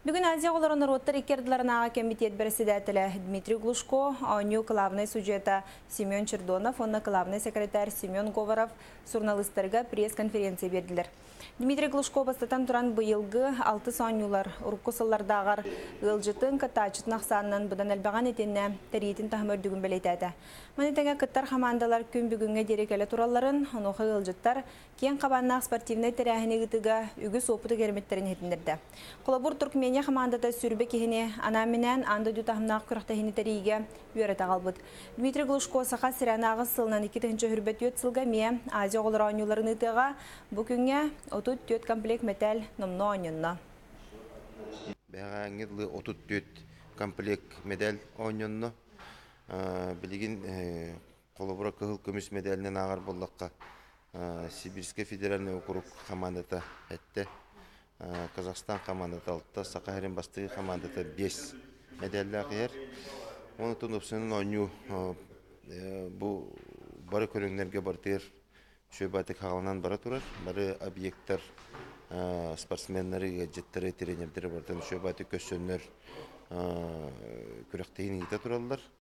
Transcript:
Бүгүн Азия оҕолоро норуоттар икки ардыларынааҕы кэмитиэт бэрэссэдээтэлэ Дмитрий Глушко, оонньуу кылаабынай судьуйата Семен Чердонов уонна кылаабынай сэкирэтээр Семен Говоров суруналыыстарга пресс-конференция биэрдилэр. Дмитрий Глушко бастатан туран быйылгы алтыс оонньуулар урукку сыллардааҕар ыалдьытын, кыттааччытын ахсаанынан быдан элбэҕин итиннэ тэриитин таһыма үрдүгүн бэлиэтээтэ. Маны тэҥэ кыттар хамаандалар күн бүгүҥҥэ диэри кэлэ туралларын, онуоха ыалдьыттар киэҥ хабааннаах спортивнай тэрээһини ыытыыга үгүс уопуту кэрэмиттэрин иһитиннэрдэ. Холобур, Туркмения хамаандата 20 киһини анаан-минээн аан дойду таһымнаах күрэхтэһиини тэрийиигэ үөрэтэ аҕалбыт. Дмитрий Глушко Саха сирэ анаҕыс сылынан 2024 сылга эмиэ Азия оҕолоро оонньууларын ыытыаҕа. Бу күҥҥэ 34 комплект мэтээл номнуо оонньонно. Бэҕэһээҥҥи дылы 34 комплект медаль оонньонно. Билигин холобура кыһыл көмүс медалынан ааҕар буоллахха, Сибирскэй федеральный округ хамаандата эттэ. Казахстан хамаандата алта, Саха сирин бастакы хамаандата 5 медаллаах иһэр. Онтон уопсайынан оонньуу бу бары көрүҥнэргэ барытыгар үчүгэй хааланан бара турар. Бары объекттар спортсменнары, ыалдьыттары, тренердэри барытын үчүгэй көрсөннөр күрэхтэһиини ыыта тураллар.